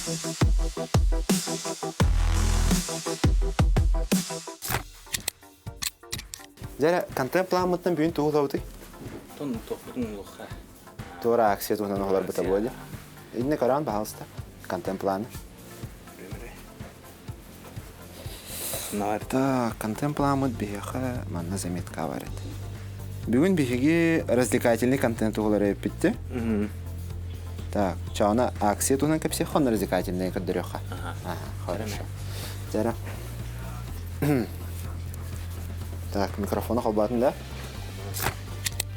Дьэ, контент планмыттан бүгүн тугу ылабытый? Тон тохпутун улуха. Туора акция туһунан оһолорбута буолли. Инне көрөн, пожалуйста, контент планы. Так, контент пламмыт биһиэхэ манна заметка бар эт. Бүгүн биһиги развлекательный контент туһулары эппитти. Так, чаана акция туһунан кэпсиэххэ, онно развлекательный көрдөрүөххэ. Ага, хорошо. Жара. Так, микрофону холбоотун да.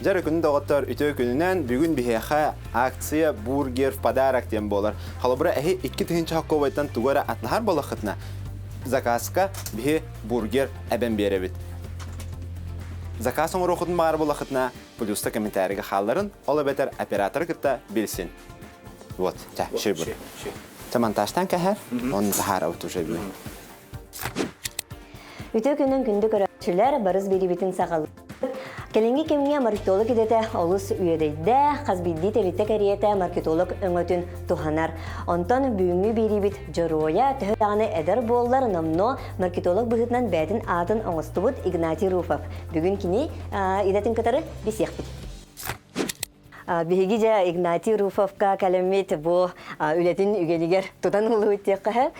Дьэ, күнү доҕоттор, үтүө күнүнэн бүгүн биһиэхэ акция «Бургер в подарок» диэн буолар. Холобура, эһи 2000 хоккобайтан тугу эрэ атлаһар буоллаххытына, заказка биһи бургер эбэн биэрэбит. Заказ оҥоруоххутун баҕар буоллаххытына, плюста комментарийга хаалларын, ол эбэтэр операторы кытта билсин. Вот, ча, шөй бу. Ча монтажтан кэһэр, он таһаарабыт уже бүгүн. Үтүө күнүн күндү көрөөччүлэр, барыс биэрибитин саҕалыы. Кэлиҥҥи кэмҥэ маркетолог идэтэ олус үөдэйдэ, хас биирдии тэрилтэ кэриэтэ маркетолог өҥөтүн туһанар. Онтон бүгүҥҥү биэриибит дьоруойа төһө даҕаны эдэр буоллар, номнуо маркетолог быһыытынан бэйэтин аатын оҥостубут Игнатий Руфов. Бүгүн кини идэтин кытары билсиэхпит. Биһиги дьэ Игнатий Руфовка кэлэммит бу үлэтин үгэнигэр тутан ыллыбыт диэххэ.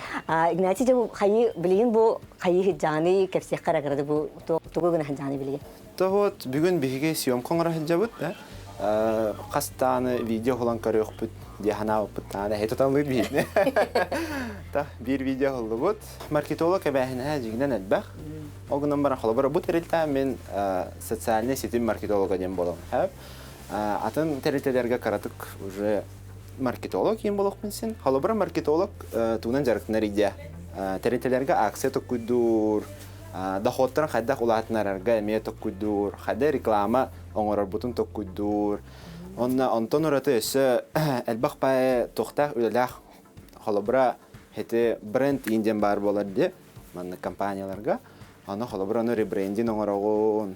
Игнатий дьэ бу хайыы билигин бу хайыы сылдьаҕыный кэпсиэххэ эрэ кырады бу тугу гына сылдьаҕыный билигин? То вот бүгүн биһиги съемка оҥоро сылдьабыт да хас даҕаны видео уһулан көрүөхпүт дии санаабыппыт даҕаны эһи тутан ылыыр биһигини. Та биир видео уһуллубут. Маркетолог эбээһинэһэ дьиҥинэн элбэх. Ол гынан баран холобура бу тэрилтэ мин социальнай ситим маркетолога диэн буолабын. Атын тэрилтэлэргэ кыратык уже маркетолог киин буолуохпун син. Холобура маркетолог тугунан дьарыктанар идея. Тэрилтэлэргэ акция токкуйдуур, доходтарын хайдах улаатынарарга эмиэ токкуйдуур, хайда реклама оҥорорбутун токкуйдуур. Онно онтон ураты өссө элбэх баайы туохтаах үлэлээх холобура ити бренд иин диэн баар буолар дии маннык компанияларга. Аны холобура ону ребрендинг оҥороҕун,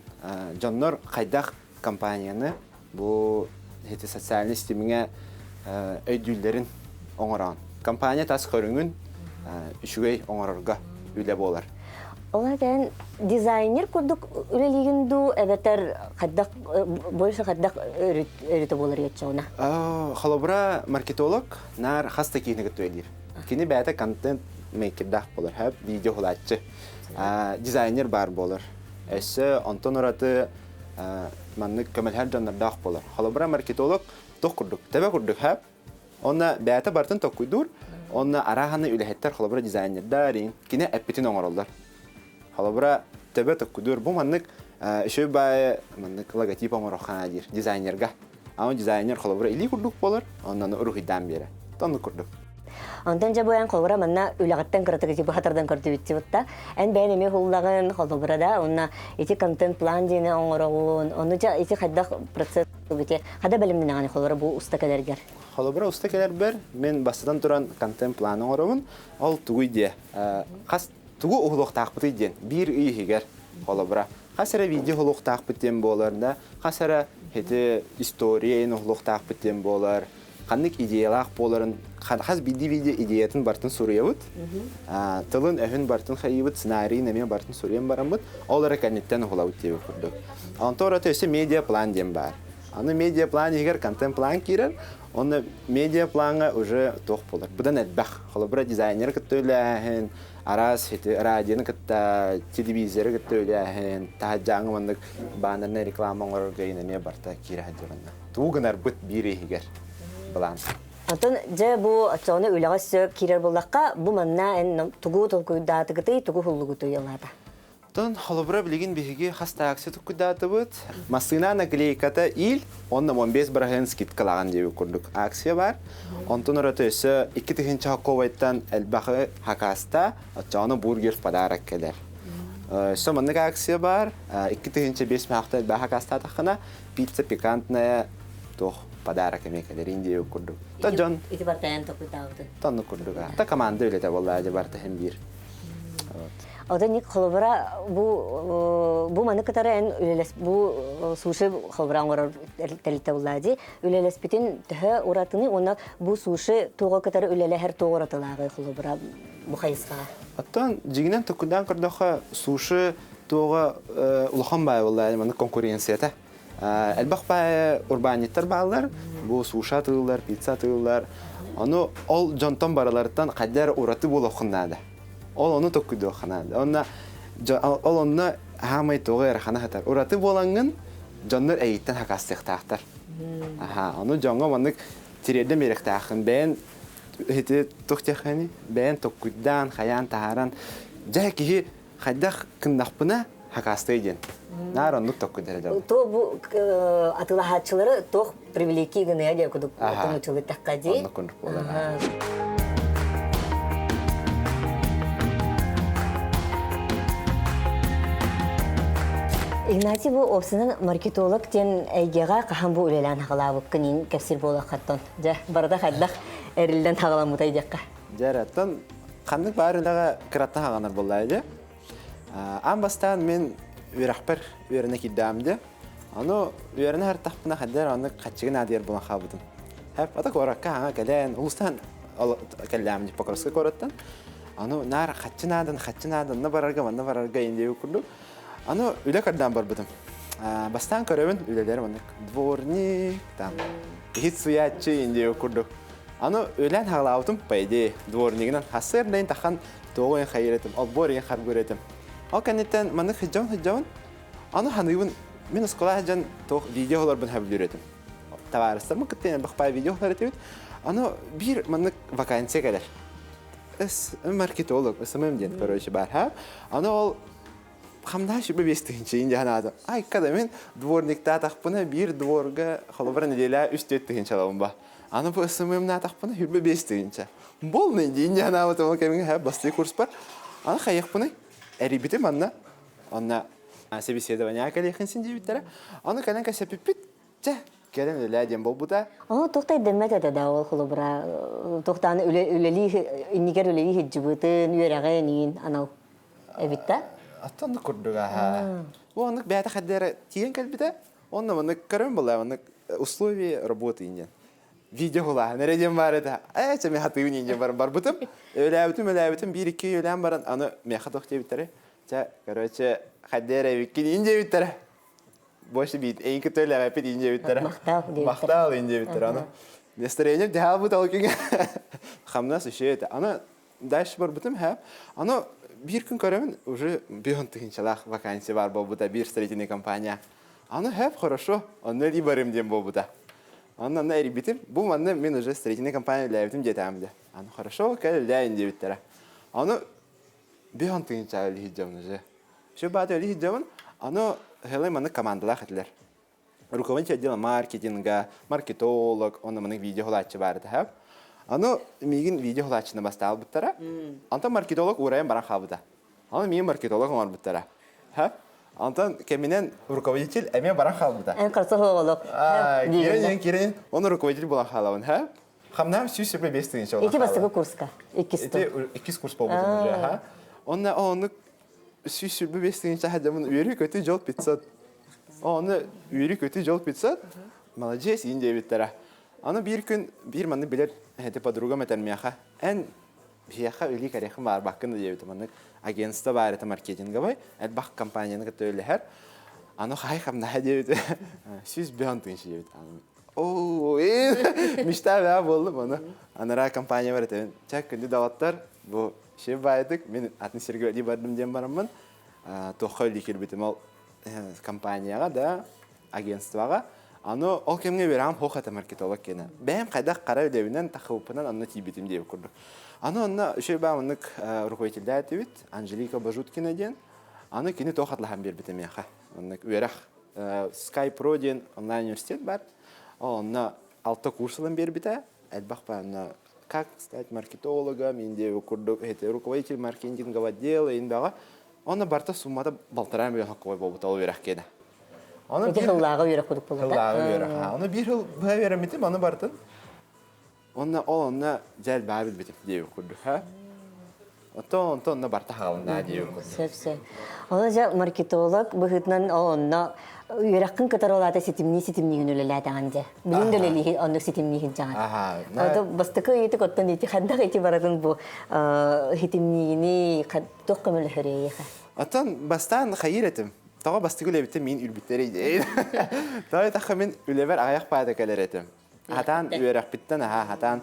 дьоннор хайдах компанияны бу ити социальнай ситимҥэ өйдүүллэрин оҥороон. Компания тас көрүҥүн үчүгэй оҥорорго үлэ буолар. Ол этэн дизайнер курдук үлэлиигин дуу эбэтэр хайдах больше хайдах өрүтэ буолар еччоҕуна? Холобура маркетолог наар хас да киһини кытта үлэлиир. Кини бэйэтэ контент мейкердаах буолар, видео уһулааччы. Дизайнер баар буолар. Өссө онтон ураты маннык көмөлөһөр дьоннордоох буолар. Холобура, маркетолог туох курдук, төбө курдук хэп. Онно бэйэтэ барытын толкуйдуур, онно арааһаны үлэһиттэр, холобура, дизайнердар, кини эппитин оҥороллор. Холобура, төбө толкуйдуур. Бу маннык үчүгэй баайы маннык логотип оҥоруохха диир дизайнерга. Ама дизайнер холобура илии курдук буолар, онно уруһуйдаан биэрэр. Оннук курдук. Онтон дьэ бу эн холобура манна үлэҕиттэн кыратык ити быһатардан көрдүбүт да эн бэйэн эмиэ уһуллаҕын холобура да уонна ити контент план диэни оҥороҕун ону дьэ ити хайдах процесс ити хада бэлэмнэнэҕин холобура бу уста кэлэргэр Холобура уста кэлэрбэр мин бастатан туран контент план оҥоробун. Ол тугуй диэ хас тугу уһулуохтаахпытый диэн биир ый иһигэр холобура хас эрэ видео уһулуохтаахпыт диэн буолар да хас эрэ ити история уһулуохтаахпыт диэн буолар ханнык идеялаах буоларын хас биирдии видео идеятын барытын суруйабыт тылын өһүн барытын хайыыбыт сценарийын эмиэ барытын суруйан бараммыт ол эрэ кэнниттэн уһулабыт диэбит курдук онтон ураты өссө медиа план диэн баар аны медиа план иһигэр контент план киирэр онно медиа плаҥҥа уже туох буолар быдан элбэх холобура дизайнеры кытта үлээһин араас ити радионы кытта телевизоры кытта үлээһин таһырдьааҥы маннык баннернай реклама оҥорорго эмиэ барыта киирэ сылдьар онно тугу гынарбыт биир иһигэр былаан. Онтон дьэ бу оччоҕуна үлэҕэ өссө киирэр буоллахха, бу манна эн тугу толкуйдаатыгытый, тугу уһуллугутуй ылаата? Оттон холобура билигин биһиги хас да акция толкуйдаатыбыт. Массыына наклейката ил, онно 15% скидкалаҕан диэбит курдук акция бар. Онтон ураты өссө 2000 хокковайтан элбэхи хакаста, оччоҕуна бургер в подарок кэлэр. Өссө маннык акция бар, 2005 маахта элбэх хакастаатаххына, пицца пикантная туох подарок эмиэ кэлэрин диэбит курдук. Та дьон Ити бартайан токуйдаабытын. Тонну курдук. Та команда үлэтэ буолла дьэ барта хем биир. Одан ник холобура бу бу маны кытары эн үлэлэс бу суши холобура оҥорор тэрилтэ буллаа дии. Үлэлэспитин төһө уратыны уонна бу суши туоҕа кытары үлэлэһэр туох уратылааҕый холобура бу хайысхаҕа? Оттон дьиҥинэн токудаан көрдөххө суши туоҕа улахан баай буолла маннык конкуренцията. Элбэх баай урбаанньыттар бааллар. Бу суша атыылар, пицца атыылар. Ону ол дьонтон барыларыттан хайда эрэ ураты буолуоххун наада. Ол ону токкуйдуохха наада. Онно ол онно хаамай туоҕа ыарахана сытар. Ураты буолаҥҥын дьоннор эйиттэн хакастыахтаахтар. Аха, ону дьоҥҥо маннык тириэрдэн биэриэхтээххин. Бэйэн ити туох диэххэний? Бэйэн токкуйдаан, хайаан таһааран дьэ киһи хайдах кыннахпына хакастый диэн. Наар оннук токкуйдар дьон. То бу атылаһааччылары туох привлеки гыныа диэн кудук тумучулуттахха дии. Оннук курдук буолар. Игнатий бу опсынан маркетолог диэн эйгэҕэ хаһан бу үлэлээн хаҕалаабыккын иин кэпсиир буолаххаттан. Дьэ, барыта хайдах эриллэн хаҕаламмытай диэххэ. Дьэ, эрэ, ханнык баар үлэҕэ кыраттан хаҕанар буоллаа дьэ. Аан бастаан мин үөрэхпэр үөрэнэ киирдэҕим дьэ. Ону үөрэнэ сырыттахпына хайдах оннук хаччыгын аадыйар буолан хаалбытым. Хэп, ата куоракка хаҥа кэлэн, улуустан кэллээмин Покровскай куораттан. Аны наар хаччы наадан, хаччы наадан, онно барарга, манна барарга индиэбит курдук. Аны үлэ көрдөөн барбытым. Бастаан көрөбүн үлэлэрим оннук дворник, там, иһит суйааччы индиэбит курдук. Аны үлээн хаҕалаабытым, по идее, дворнигынан хассыар тахан туоҕу хайыр этим, олбуор иһин харбыыр этим. Ол кэнниттэн маннык сылдьабын сылдьабын, аны ханыыбын мин оскуола сылдьан туох видео оҕолорбун сөбүлүүр этим. Табаарыстарым кытта бахпай видео оҕолор этибит. Аны биир маннык вакансия кэлэр. С маркетолог, СММ диэн короче бар, ха? Аны ол хамнаа сүбэ 5000 дьаһан аата. Ай, когда мен дворниктаатахпына биир дворга холобура неделя 3-4 тыһыынчалабын ба. Аны бу СММ-наатахпына хүрбэ 5 тыһыынча. Болный диин дьаһанаабытым ол кэмҥэ ха бастыы курспар. Аны хайыахпыный? Эрийбитим анна. Онно собеседование кэлиэххин син диэбиттэрэ. Аны кэлэн кэсэппиппит. Чэ, кэлэн үлээ диэн буолбута. Оо, туох да ирдэммэт этэ да ол холобура туохтааны үлэлии иннигэр үлэлии сылдьыбытын, үөрэҕин иин анал эбит да? Оттон курдук аха. Бу оннук бэйэтэ хайда эрэ тиийэн кэлбитэ. Онно маннык көрөн буолла маннык условия работы диэн. Видео хулааһын эрэ диэн баар этэ. Ээ, чэ, мен хатыыбын диэн баран барбытым. Өлөөбүтүм, өлөөбүтүм, биир-икки өлөөн баран, аны миэхэ туох диэбиттэрэ. Чэ, короче, хайда эрэ эбиккин иин диэбиттэрэ. Больше биит, эйин кытта өлөөбөппүт иин диэбиттэрэ. Махтал диэбиттэрэ. Махтал иин диэбиттэрэ. Аны настроением дьаһалбыт ол күҥҥэ. Хамнас үчүгэй этэ. Аны дальше барбытым һэ. Аны биир күн көрөмүн, уже биир тыһыынчалаах вакансия бар буолбута биир строительный компания. Аны хэп хорошо, онно илии барым диэн буолбута. Онно онно эрийбитим. Бу манна мин уже строительный компания үлээбитим диэтэҕим дьэ. Аны хорошо, кэл үлээйин диэбиттэрэ. Аны биир тыһыынча үлэ сылдьабын уже. Все баата үлэ сылдьабын. Аны хеле маннык командалаах этилэр. Руководитель отдела маркетинга, маркетолог, онно маннык видео холааччы баар этэ. Аны миигин видео холааччыны бастаалбыттара. Онтон маркетолог уурайан баран хаалбыта. Аны миигин маркетолог оҥорбуттара. Онтон кэминэн руководитель эмиэ баран хаалбыта. Эн харса оҕолок. Кирин, кирин, он руководитель буолан хаалабын, ха? Хамнаам 175 тыһыынча Ити бастакы курска. Иккис Ити иккис курс буолбутум уже, ха? Онно оннук 175 тыһыынча хадьамын үөрүү-көтүү дьол 500. Оны үөрүү-көтүү дьол 500. Молодец, иин диэбиттэрэ. Аны биир күн биир маннык билэр эти подругам этэр миэхэ, эн биһиэхэ үлии кэриэхин баарбаккын да диэбитим. Маннык агентство баар этэ маркетинговай, элбэх компанияны кытта үлэһэр. Аны хай хамнаһа диэбит. 105 тыһыынча диэбит. Оо, мечта баа буоллум аны. Анараа компания бар этэ. Чэ, күндү доҕоттор, бу шеф баайдык, мин атын сиргэ үлэлии бардым диэн бараммын, туохха үлэлии киирбитим ол компанияҕа да, агентствоҕа. Аны ол кэмҥэ үөрэҕим суох этэ маркетолог киэнэ. Бэйэм хайдах хара үлэбинэн, тахыбыппынан онно тиийбитим диэбит курдук. Аны онно үчүгэй баа маннык руководителлээх этибит, Анжелика Бажуткина диэн. Аны кини туох атлаһан биэрбитэ миэхэ. Оннук үөрэх Sky Pro диэн онлайн университет бар. Онно алта курс ылан биэрбитэ. Элбэх баанна как стать маркетологом, индия курдук руководитель маркетингового отдела индаҕа. Онно барта суммата балтараа миллион хоккой буолбута ол үөрэх киэнэ. Оны Ити хыллааҕы үөрэх курдук буолбута. Хыллааҕы үөрэх. Оны биир хыл быһа үөрэммитим, аны бартын. Онно ол онно дьэл баа билбитим диэбит курдук. Оттон онтон онно барта хаалыннаа диир курдук. Сөп сөп. Ол дьэ маркетолог быһыытынан ол онно үөрэххин кытары ол аата ситимнии ситимниигин үлэлээтэҕин дьэ. Билин да үлэлииһи оннук ситимнииһин дьаҕан. Аха. Ото бастакы ыйытык оттон ити хайдах ити барытын бу ситимниигини туох көмөлөһөр эйиэхэ? Оттон бастаан хайыр этим. Тоҕо бастакы үлэбиттэн мин үрбүттэр идея. Тоҕо этахха мин үлэбэр аҕыйах паада кэлэр этим. Хатаан үөрэхпиттэн аһаа хатаан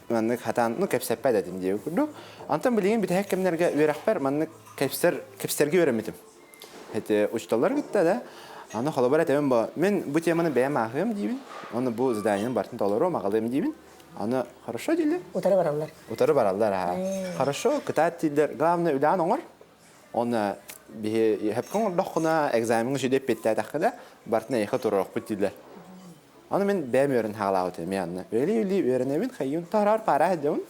маннык хатаан ну кэпсэппэт этим диэбит курдук. Онтон билигин бүтэһик кэмнэргэ үөрэхпэр маннык кэпсэр кэпсэргэ үөрэммитим. Эти учууталлар кытта да аны холобур этэбин бу мин бу теманы бэйэм ааһыам диибин, оны бу заданиены бартын толоруом аҕалыам диибин. Аны хорошо дииллэр. Утары бараллар. Утары бараллар аһаа. Хорошо, кытаат дииллэр. Главное үлэҕин оҥор. Оны биһи хөпкө оҥордоххуна экзамеҥҥа сүдэ эппиэттээтэххинэ бартын эйиэхэ туруорукпут дииллэр. Аны мин бэйэм үөрэн хаалаабытым эмиэ анны. Үөли-үөли үөрэнэбин, хайыын таһараар паараа сылдьабын.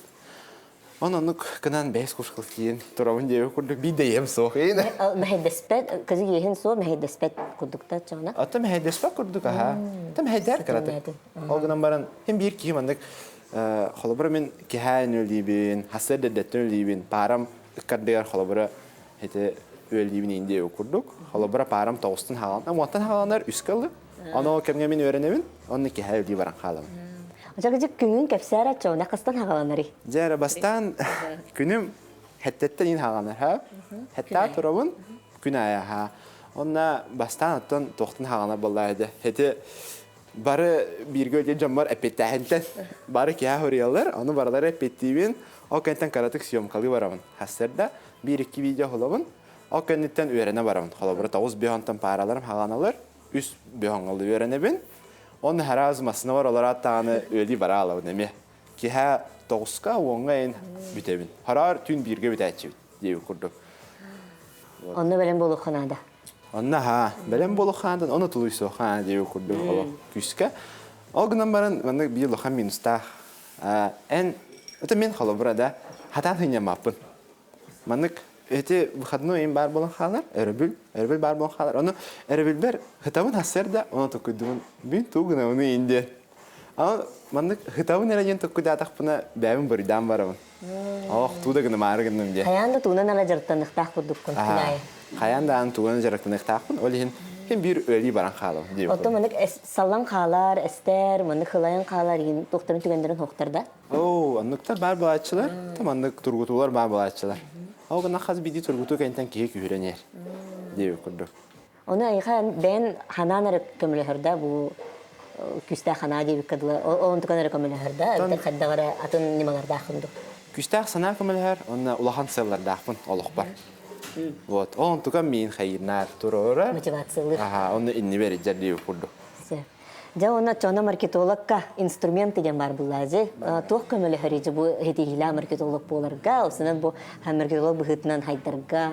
Онон оннук гынан бэйэс курскал тиийэн турабын диэбит курдук биир да ийэм суох. Мэһэйдэспэт, кызы иэһин суох мэһэйдэспэт курдук да чоҕуна. Ата мэһэйдэспэт курдук аха. Ата мэһэйдээр кыратык. Ол гынан баран хин биир киһи маннык холобура мин киһээн үлиибин, хасыр дэддэттэн үлиибин, паарам ыккардыгар холобура Ити үөллүүбүн индия курдук. Холобура паарам тоҕустан хаалан, уонтан хааланар үскэ ылы. Ону ол кэмҥэ мин үөрэнэбин, онно киһэ үлүү баран хаалабын. Очо күнүн кэпсээр аччоона хастан хааланарый? Дьэ эрэ бастаан күнүм хэттеттен ин хааланар ха. Хеттаа турабын күн аайы ха. Онна бастаан оттон туохтан хааланар буоллаа дьэ. Хети бары бииргэ өлүө дьоммор эппиэттээһинтэн бары киһэ хоруйаллар, ону барылары эппиэттиибин, ол кэнтэн кыратык съемкалыы барабын. Хассарда биир-икки видео холобун, ол кэнниттэн үөрэнэ барабын. Холобура тоҕус бөһөнтөн паараларым хаҕаналар, үс бөһөҥҥө үөрэнэбин. Оны хараас массына бар олораат даҕаны үөлүү бара алабын эмиэ. Киһэ тоҕуска, уоҥҥа эн бүтэбин. Хараар түүн бииргэ бүтээччибит диэбит курдук. Онно бэлэм буолуохха наада. Онно ха, бэлэм буолуохха наада, ону тулуйсуохха наада диэбит курдук олох күүскэ. Ол гынан баран маннык биир улахан минустаах. Эн, это мен холобура да, хатаан сынньаммаппын. Маннык эти выходной им баар буолан хаалар, өрөбүл, өрөбүл баар буолан хаалар. Ону өрөбүлбэр хытабын хассар да, ону токуйдубун бүн туу гынабыны инде. Аны маннык хытабын эрэ диэн токуйдаатахпына бэйэбин буруйдаан барабын. Ох, туу да гынамаары гынным диэн. Хайаан да туунан ара дьарыктаныхтаах курдуккун күн аайы. Хайаан да аны тугунан дьарыктаныахтаахпын, ол иһин ким биир өлүү баран хаалабын диэбит. Оттон маннык саллан хаалар, эстэр, маннык хылайан хаалар иһин туохтарын түгэннэрин хоктар да? Оо, оннуктар баар буолааччылар, там оннук тургутуулар баар буолааччылар. Ол гынан хас биирдии тургутуу кэнниттэн киһи күүһүрэн иһэр диэбит курдук. Ону эйиэхэ бэйэн ханаан эрэ көмөлөһөр да бу күүстээх санаа диэбиккэ дылы онтукан эрэ көмөлөһөр да эбэтэр хайдах эрэ атын ньымалардааххын дуу? Күүстээх санаа көмөлөһөр уонна улахан сыаллардаахпын олохпор. Вот, ол онтукан миин хайыырнаар туруора. Мотивациялыыр. Аха, онно иннибэр илдьэр диэбит курдук. Дьэ уонна чоно маркетологка инструмент диэн баар буллаажы. Туох көмөлөһөр бу хитиһилээ маркетолог буоларга, осунан бу маркетолог быһыытынан хайдарга.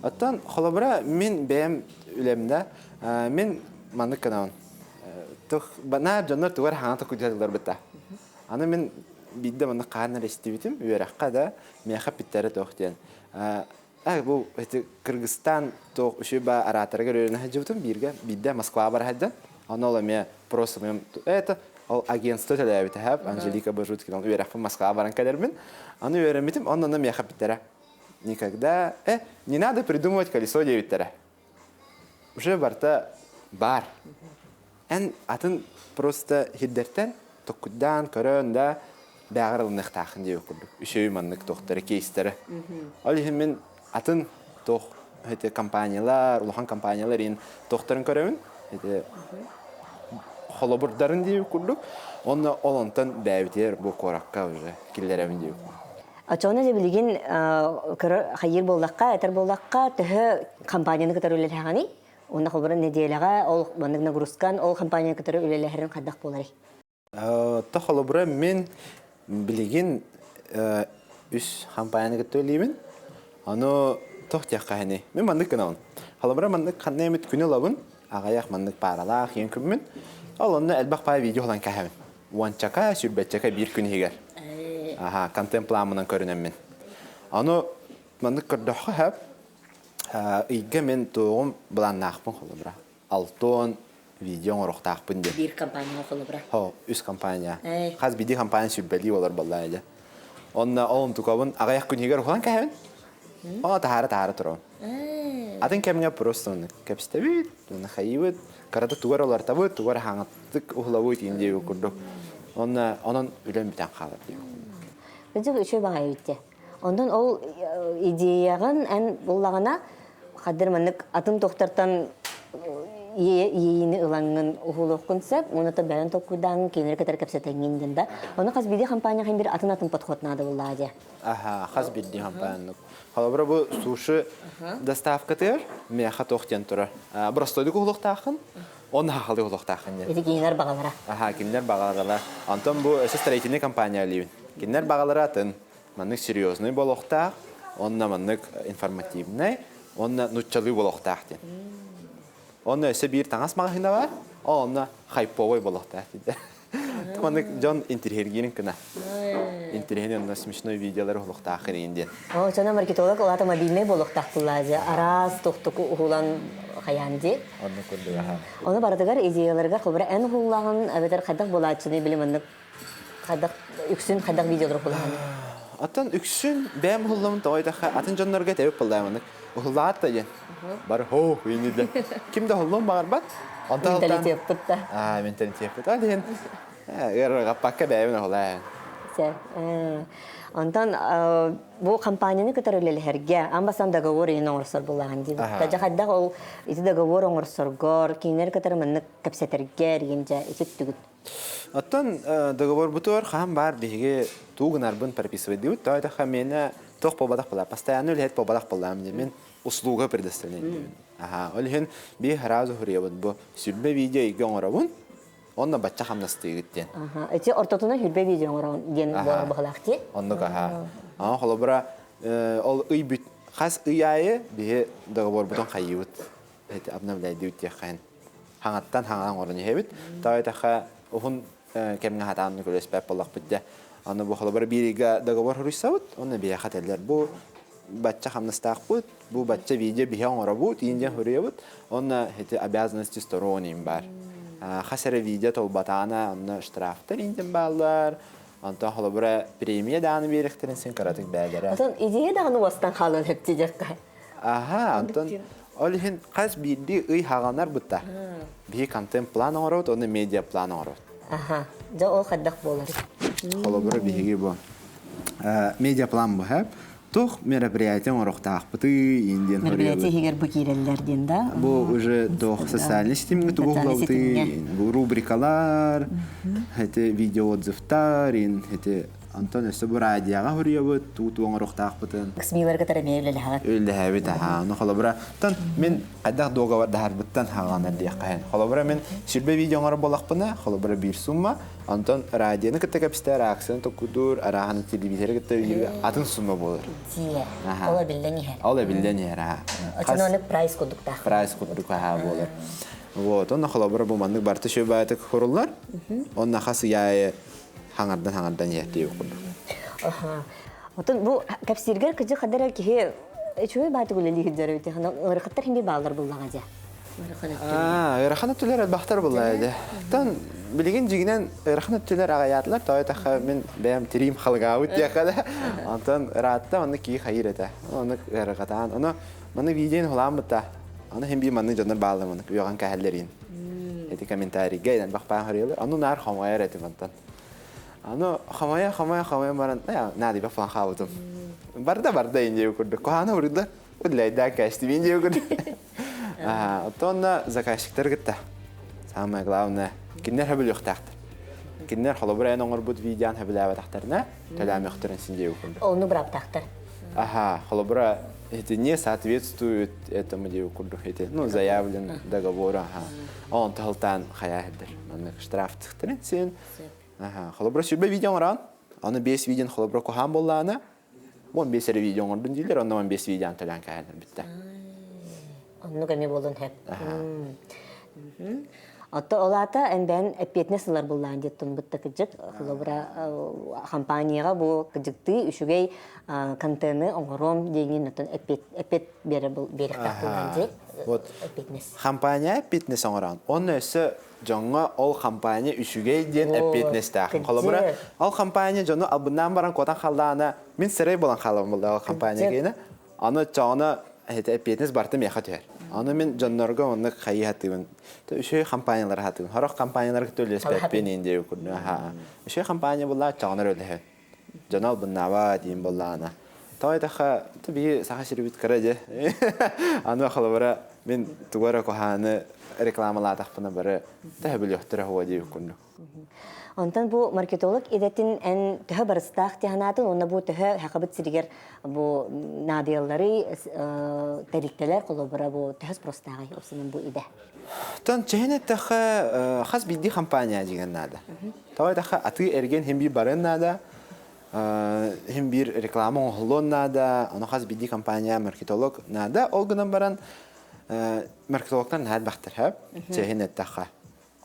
Оттон холобура мин бэйэм үлэмдэ мин маннык гынабын. Тух бана дьоннор тугар хаҥа токуйдатылар быта. Аны мин биирдэ маннык хааннар истибитим үөрэххэ да миэхэ питтэрэ туох диэн. Бу эти Кыргызстан туох үчүгэй ораторыгар үөрэнэ сылдьыбытым бииргэ биирдэ Москваҕа бара сылдьан онно ол эмиэ просто моем это ол агентство төлөөбүтэ хэп Анжелика Бажуткина үөрэхпин Москваҕа баран кэлэрбин аны үөрэммитим онно онно миэхэ эппиттэрэ никогда не надо придумывать колесо диэбиттэрэ уже барыта баар Эн атын просто сирдэртэн токкуйдаан көрөн да бээҕэр ылыныахтааххын диэбит курдук. Үчүгэй маннык туохтара, кейстэрэ. Ол иһин мин атын туох эти компаниялар, улахан компаниялар иһин туохтарын көрөбүн. Эти холобурдарын диэбит курдук. Онно ол онтон бэйэбитигэр бу куоракка уже киллэрэбин диэбит курдук. Оччоҕуна дьэ билигин көрөр хайыыр буоллахха, этэр буоллахха, төһө компанияны кытары үлэлэһэҕиний? Уонна холобура нэдиэлэҕэ ол маннык нагрузкан ол компанияны кытары үлэлэһэрин хайдах буоларый? То холобура мин билигин үс компанияны кытта үлэлиибин. Ону туох диэххэ иһиний? Мин маннык гынабын. Холобура маннык ханна эмит күнү ылабын, аҕыйах маннык пааралаах иэн күммүн. Ол онно элбэх паа видео ылан кэһэбин. Уончака, сүүрбэччэкэ биир күн иһигэр. Аха, контент планмынан көрүнэммин. Ону маннык көрдөххө сөп. Ыйга мин туоҕум былааннаахпын холобура. Алтон видео оҥоруохтаахпын диэн. Биир компания холобура. Хо, үс компания. Хас биирдии компания сүрбэлии олор баллаа дьэ. Онно ол онтукабын аҕыйах күн иһигэр уһулан кэһэбин. Ону таһаара-таһаара турабын. Атын кэмҥэ просто оннук кэпсэтэбит, уонна хайыыбыт, кырата тугу эрэ уларытабыт, тугу эрэ хаҥатык уһулабыт иин диэбит курдук. Онно онон үлэм бүтэн хаалар диэбит. Кырдьык үчүгэй баҕайы эбит Онтон ол идеяҕын эн буллаҕына хадыр маннык атын тохтортон иэйиини ылаҥҥын уһулуоххун сөп уонна бэйэн толкуйдааҥҥын кинилэри кытары кэпсэтэҥҥин диэн да ону хас биирдии компания бир атын атын подход наада буллаа дии. Аха, хас биирдии компания. Холобура бу суши доставкатыгар миэхэ туох диэн турар. Простойдук уһулуохтааххын, он хахалы уһулуохтааххын диэн. Ити кинилэр баҕалара. Аха, кинилэр баҕалара. Онтон бу өссө строительный компания үлэлиибин. Кинилэр баҕалара атын. Маннык серьезный болохтаах, онно маннык информативный, онно нуччалыы болохтаах диэн. Онно өссө биир таҥас маҕаһыына бар, онно хайповой болохтаах диэн. Маннык дьон интириһиргиирин кына. Интириһин онно смешной видеолар уһулуохтаах ириин диэн. О, чона маркетолог улаата мобильный буолуохтаах буллаажы. Араас тохтуку уһулан хайаан ди. Онно курдук аха. Ону барытыгар идеяларга холбура эн уһуллаҕын эбэтэр хайдах буолааччыны били маннык хайдах үксүн хайдах видеолар уһуллаҕын? Оттон үксүн бэйэм уһулламын тоҕо диэтэххэ атын дьоннорго этэбит буоллаҕым уһуллаат да диэн. Бары хоо иннилэ. Ким да уһуллуон баҕарбат. Онтон менталитеппыт да. Аа, менталитеппыт. Ол иһин ыарырҕаппакка бэйэбин уһулаа. Онтон бу компанияны кытары үлэлэһэргэ аан бастаан договор иһин оҥорсор буоллаҕын диибит. Дьэ хайдах ол ити договор оҥорсоргор кинилэр кытары маннык кэпсэтэргэ эргин дьэ ити түгүт. Оттон договорбутугар хаһан баар биһиги туу гынарбын прописывайдыыбыт. Тоҕо диэтэххэ миэнэ туох буолбатах буолла. Постоянно үлэһит буолбатах буоллаҕым дии. Мин услуга предоставление диибин. Аха, ол иһин биир сразу суруйабын бу сүлбэ видео ыйга оҥоробун, онно бачча хамнастыыгыт диэн. Аха, ити ортотунан сүлбэ видео оҥороҕун диэн буолар быһылаах дии. Оннук аха. Аны холобура ол ый бүт хас ый аайы биһи договорбутун хайыыбыт. Эти обновляйдыыбыт диэххэһин. Хаҥаттан хаҥа оҥорон иһэбит. Тоҕо диэтэххэ уһун кэмҥэ хатаан көрүспэт буоллахпыт дьэ. Аны бу холобура биир ыйга договор суруйсабыт, онно биһиэхэ этэллэр бу бачча хамнастаахпыт, бу бачча видео биһи оҥоробут, иин диэн суруйабыт. Онно эти обязанности сторон иин баар. Хас эрэ видео толбатаана, онно штрафтар иин диэн бааллар. Онтон холобура премия даҕаны биэриэхтэрин син кыратык бээлэрэ. Онтон идея даҕаны уостан хаалан сөптүү диэххэ. Аха, онтон ол иһин хас биирдии ый хааланар бытта. Биһи контент-план оҥоробут, уонна медиа-план оҥоробут. Аха, дьэ ол хайдах буолар? Холобура биһиги бу медиаплан бу туох мероприятие оҥоруохтаахпытый диэн Мероприятие иһигэр бу киирэллэр диэн да? Бу уже туох социальный ситимҥэ тугу уһулабытый, бу рубрикалар, эти видеоотзывтар, эти Онтон өссө бу радиоҕа суруйабыт, туу-туу оҥоруохтаахпытын. СМИ-ларга кытары эмиэ үлэлэһэҕит. Үлэлэһэбит, аһаа. Ону холобура, тон мин хайдах дуогабардаһарбыттан хааланар диэххэ. Холобура, мин сүрбэ видео оҥорор буоллахпына, холобура биир сумма, онтон радионы кытта кэпсэтэр, акцияны токкудуур, арааһын телевизоры кытта үлэлиир атын сумма буолар. Дьиэ. Ол эбиллэн иһэр. Ол эбиллэн иһэр, аһаа. Оччону аны прайс курдуктаах. Прайс курдук аһаа буолар. Вот, онно холобура бу маннык барыта сүбээтик хуруллар. Онно хас ый аайы хаҥардан хаҥардан иһэртиир курдук. Отон бу кэпсииргэр кыдьык хадара киһи үчүгэй баатык үлэлиир дьарык ыарахаттар хинди бааллар буллаҕа дьэ. Ыарахан өттүлэр элбэхтэр буллаҕа дьэ. Тон билигин дьигинэн ыарахан өттүлэр аҕайаатылар тоҕо этахха мин бэйэм тириим халыгаабыт диэххэ да. Онтон ыраатта онно кии хайыр этэ. Ону ыарахатаан. Ону маны видеоны хулаан бытта. Аны хин бии маннык дьоннор бааллар маннык үөҕэн кэһэллэрин. Эти комментарийга элбэх баан хоруйалар. Ону наар хомойор этим онтон. Аны хомойо хомойо хомойо баран наадыйба флан хаалбытым. Барда барда индия курдук. Куһаана урда удлайда кэстим индия курдук. Оттон заказчиктар кытта. Самое главное, кинилэр хөбүлүөхтээхтэр. Кинилэр холобур эн оҥорбут видеоны хөбүлээбэтэхтэринэ, төлөөмөхтөрүн син диэбит курдук. Ону быраптаахтар. Ага, холобура это не соответствует этому диэбит курдук эти, ну, заявлен договору, ага. Он тахалтаан хайаа хеддер. Маннык штраф тыхтарын син. Ага, холобура сүрбэ видео оҥорон, аны бес видеон холобура куһаан буоллаана, он бес эрэ видео оҥордун дииллэр, онно он бес видеоны төлөөн кэһэллэр бүтте. Оннук эмиэ буолуон сөп. Отто ол аата эн бэйэн эппиэтинэс ылар буллаан диэттэн бытта кыдьык холобура компанияҕа бу кыдьыктыы үчүгэй контены оҥоруом диэҥин оттон эппиэт эппиэт биэрэ биэриэхтээх буоллаан дии. Вот. Эппиэтинэс. Компания эппиэтинэс оҥорон. Онно өссө дьоҥҥо ол компания үчүгэй диэн эппиэтинэстээх. Холобура, ол компания дьону албыннаан баран куотан халлаана мин сырай буолан хаалабын буолла ол компания киэнэ. Аны чоҕуна эппиэтинэс барыта миэхэ түһэр. Аны мин дьоннорго оннук хайыы хатыыбын. Үчүгэй компаниялары хатыыбын. Сорох компаниялары кытта үлэлэспэппин иин диэбит курдук. Үчүгэй компания буллаа чоҕунар үлэһэн. Дьоно албыннаабат диин буоллаҕына. Тоҕо диэтэххэ, биһи Саха сирибит кыра дьэ. Аны холобура мин тугу эрэ куһааны рекламалаатахпына бары төһө билиэхтэрэ хуо диэбит курдук. Онтон бу маркетолог идэтин эн төһө барыстаах тиһанаатын уонна бу төһө хакабыт сиригэр бу наадыйаллары тэрилтэлэр холобура бу төһө спростааҕый опсунан бу идэ? Тон чэһин эттэххэ хас биирдии компания дьиҥэн наада. Тоҕо эттэххэ атыы эргиэн хин биир барыан наада, хин биир реклама оҥоһуллуон наада, ону хас биирдии компания маркетолог наада. Ол гынан баран маркетологтар наһаа элбэхтэр, хөп? Чэһин эттэххэ.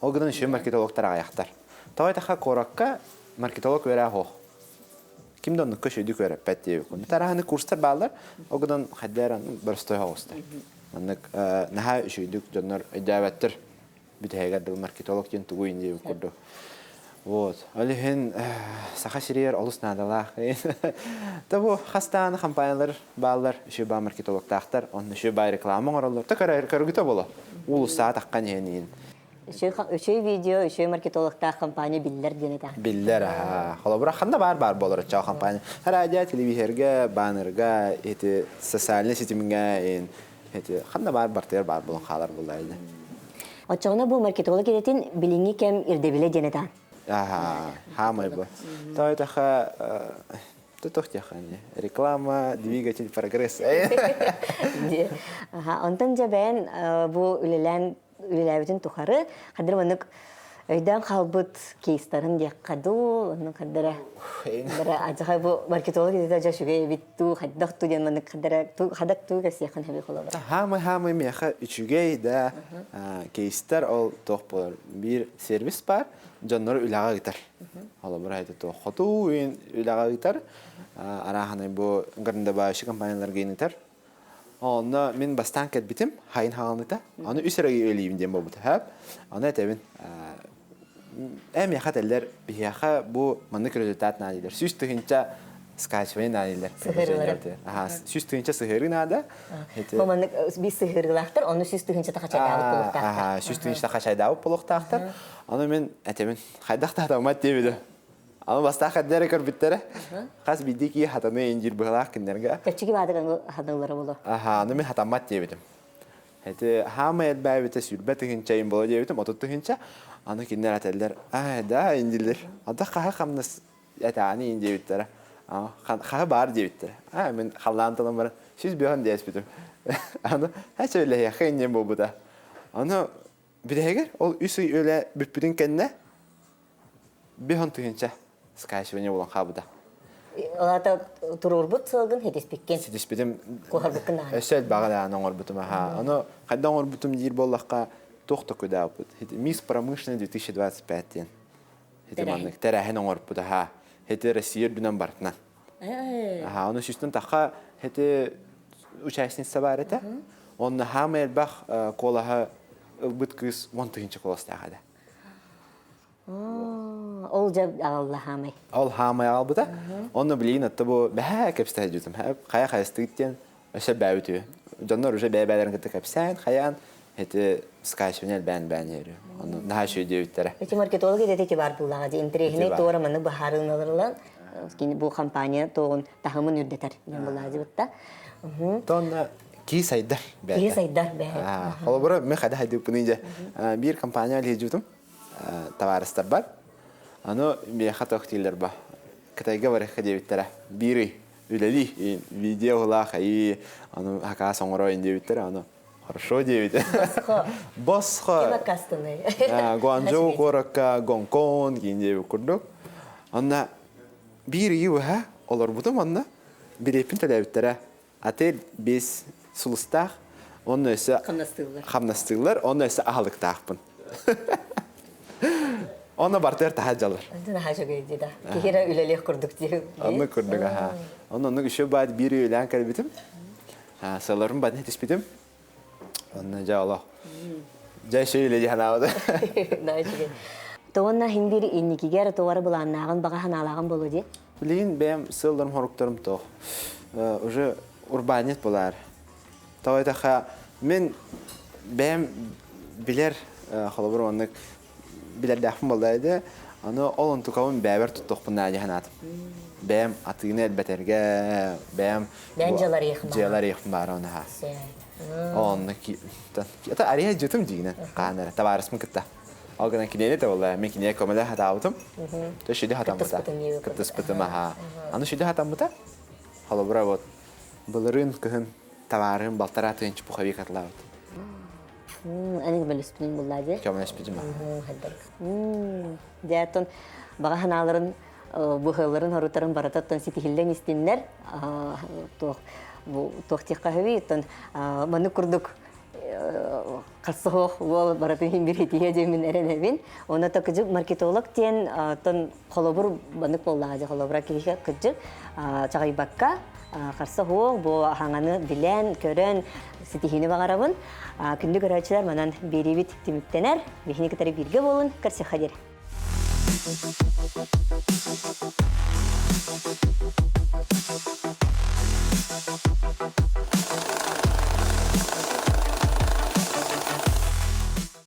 Ол гынан үчүгэй маркетологтар аҕыйахтар. Тоҕо эттэххэ куоракка маркетолог үөрэх суох. Ким да оннукка үчүгэйдик үөрэппэт диэбит. Тараһаны курстар бааллар, ол гынан хайдах эрэ боростуой оҕустар. Маннык наһаа үчүгэйдик дьоннор өйдөөбөттөр. Бүтэһигэр дылы маркетолог диэн тугуй диэбит курдук. Вот. Ол иһин Саха сиригэр олус наадалаах. Та бу хастааны компаниялар бааллар, үчүгэй баа маркетологтаахтар, онно үчүгэй баа реклама оҥороллор. Та көргүтэ боло. Уулуссаҕа таххан иһэн иһин. Үчүгэй видео, үчүгэй маркетологтаах компания биллэр диэн этэ. Биллэр, аха. Холобура, ханна баар болор чао компания. Радио, телевизорга, баннерга, эти социальный ситимҥэ, эти ханна баар бартыгар баар болон хаалар буллар. Оччоҕуна бу маркетолог идэтин билиҥҥи кэм ирдэбилэ диэн этэ. Аха, хаамай бу. Той таха Реклама, двигатель прогресса. Аха, онтон дьэ бэйэн бу үлэлээн үлэлээбитин тухары хадыр маннык өйдөөн хаалбыт кейстарын диэххэ дуу, оннук хардара бара адьаха бу маркетолог идэтэ дьэ үчүгэй эбит дуу, хайдах туу диэн маннык хардара хадак туу кэсиэххин хэби холобура. Хаамай-хаамай миэхэ үчүгэй да кейстер ол туох буолар биир сервис бар дьоннору үлэҕэ ыытар. Холобура это туох хоту үлэҕэ ыытар арааһынай бу грандабающий компанияларга ыытар. Онно мин бастаан кэлбитим, хайын хаалыныта. Аны үс эрэ өлиибин диэн буолбута. Хөп. Аны этэбин, э миэхэ этэллэр, биһиэхэ бу маннык результат наада дииллэр. 100 тыһыынча скачивание наада дииллэр. Сыһыарыылары. Аха, 100 тыһыынча сыһыарыы наада. Бу маннык биир сыһыарыылаахтар, ону 100 тыһыынчата хачайдаабыт буолуохтаахтар. Аха, 100 тыһыынчата хачайдаабыт буолуохтаахтар. Аны мин этэбин, хайдах да хатаммат диэбитим. Аны бастаах эрдэ эрэ көрбүттэрэ. Хас биирдии киһи хатаны индир быһалаах кинилэргэ. Чэпчэки баадыган хатаныылара боло. Аха, аны мин хатаммат диэбитим. Эти хаамай элбээбитэ 20 тыһыынча бола диэбитим, 30 тыһыынча. Аны кинилэр этэллэр, аа, да, индилер. Ада хаһа хамнас этааны ин диэбиттэрэ. Хаһы баар диэбиттэрэ. Аа, мин халлаан тылым баран, 105 диэспитим. Аны, хача үлэһиэххэ иннин буолбута. Аны, бүтэһигэр ол 3 ый үлэ бүппүтүн кэннэ 50 тыһыынча скачивание буолан хаалбыта. Олата туруорбут сылгын хитиспиккин. Ситиспитим. Куһарбыккын даҕаны. Өссө элбэҕи даҕаны оҥорбутум аха. Ону хайда оҥорбутум диир буоллахха, туох да күдээбит. Мисс Промышленный 2025 диэн. Хити маннык тэрээһин оҥорбут аха. Хити Россия үрдүнэн бартынан. Аха, ону сүүстэн тахха хити участница бар этэ. Онно хаамай элбэх куолаһы ылбыт кыыс 10 тыһыынча куоластаах этэ. Ол дьэ аҕалла хаамай. Ол хаамай аҕалбыта. Онно билигин атта бу бэһээ кэпсэтэ дьүтүм. Хайа хайастыгыт диэн өссө бээбит үһү. Дьоннор уже бэйэ-бэйэлэрин кытта кэпсээн, хайаан эти скачивание элбээн бээн иһэр. Онно наһаа үчүгэй диэбиттэрэ. Эти маркетолог идэтэ ити бар буллаҕа дии. Интэриэһинэй туора маннык быһаарыыларылан бу компания туоҕун таһымын үрдэтэр диэн буллаадьыбытта. Тонна кии сайдар бэйэтэ. Кии сайдар бэйэтэ. Холобура, мен хайда хайдыппыный дьэ. Биир компания лиһдьүтүм табаарыстар бар. Аны миэхэ туох дииллэр ба. Кытайга барыахха диэбиттэрэ. Биир ый үлэлии видео улаах и аны хакаас оҥороойун диэбиттэрэ. Аны хорошо диэбит. Босхо. Босхо. Ким аккаастанай? Гуанчжоу куоракка Гонконг диэн диэбит курдук. Онно биир ыйы быһа олорбутум онно билиэппин төлөөбүттэрэ. Отель бес сулустаах, онно өссө хамнастыыллар. Хамнастыыллар, онно өссө аһылыктаахпын. Онно бартыгар таһа дьалар. Онтон наһаа үчүгэй дии да. Киһи эрэ үлэлиэх курдук дии. Оннук курдук аха. Онно оннук еще баат биир үлээн кэлбитим. Сылларым батын этиспитим. Онно дьэ олох. Дьэ шөйле дии санаабыта. Тоҕонна хин бир инникигэр тугары былааннааҕын баҕа санаалааҕын болу дии. Билигин бэйэм сыалларым хоруктарым тоох. Уже урбаанньыт болаар. Тоҕо этахха мин бэйэм билэр холобур оннук билэрдээхпин буолла ди аны ол онтукабын бэйэбэр туттуохпун наада дии санаатым. Бэйэм атыыны элбэтэргэ, бэйэм Бэйэн дьыаларыйыхпын дьыаларыйыхпын баара онаха. Онно это ария жытым дигинен хаан эрэ табаарыспын кытта. Ол гынан киниэни да буолла мен киниэ көмөлө хатаабытым. То шүдү хатаммыта. Кыттыспытым аха. Аны шүдү хатаммыта. Холобура вот былырыын кыһын табаарыһым балтараа тыһыынча пуховик атылаабыт. Аны көмөлөспүтүн булла дии. Көмөлөспүтүм. Дьэ, оттон баҕа санааларын быһыыларын хорутарын барытаттан ситиһиллэн истиннэр туох бу туох диэххэ сөбүй оттон маннык курдук хасыһох уол барытын иһин бир итиһиэ диэммин эрэнэбин уонна то кыдьык маркетолог диэн оттон холобур баннык буоллаҕа дьэ холобура киһи кыдьык чаҕыйбакка харса суох бу хаҥаны билэн көрөн ситиһиини баҕарабын күндү көрөөччүлэр манан биэриибит түмүктэнэр биһини кытары бииргэ буолун көрсүөххэ диэри